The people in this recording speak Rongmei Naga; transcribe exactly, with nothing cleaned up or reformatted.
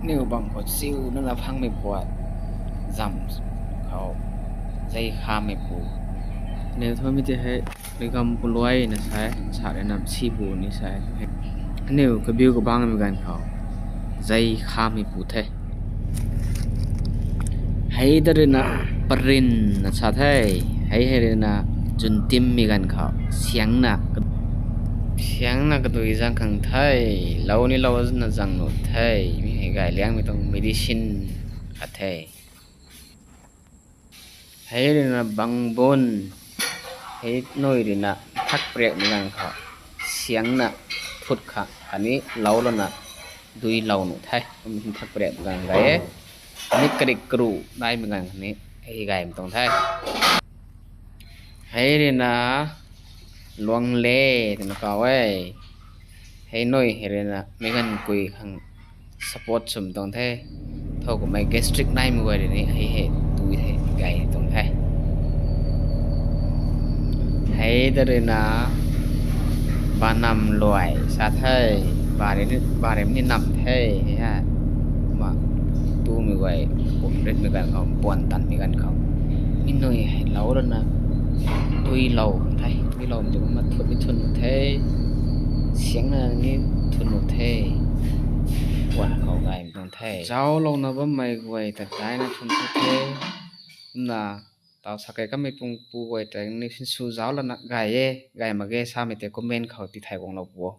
Aniu bang khou chiu nana phangmei puat zam khou zei khameipu. Aniu thumei tei hei, Ruigam Puluaina sa e, sa rui na Sipu ni sa e. Aniu kabiu kabangmei ganv khou zei khameipu the. Hei ta rui na Parinna sa the. Hei hei rui na Juntimmei ganv khou siangna, siangna kadui zang khang the. Lou ni lou na zang nuh the. Mi hei gay liangmei tuang medicine khat the. Hei rui na Bangbun. Hei nui rui na thakpariakmei ganv khou siangna thut kha khatni lou lana dui lou nuh the. Kum thakpariakmei ganv gay e. Khatni karik karu naimei ganv khatni hei gaymei tuang the. Hei rui na Luangle twna kau e. Hei nui hei rui na meic ganv kui khang support swmei tuang the. Thow kummei gastric naimei guay rui ni hei hei tui the, gay tuang the. Hei ta rui na Banam Luai sa the. Ba rui ni, ba rui ni nam the hei he. Kumna tumei guay kum ritmei ganv khou, puan tanmei ganv khou, mi nui hei lou lana dui lou the. Dui lou tu kumna thut ni thun nuh the. Siangna ni thun nuh the. Puan khou gaymei tuang the. Zauclouna bammei guay ta daina thun thu the. Kumna taw sa kei kamei pung pu guay ta ni sinsw zauc lana gay e, gay mak ge samei tei comment khou tithay guanglou pu o.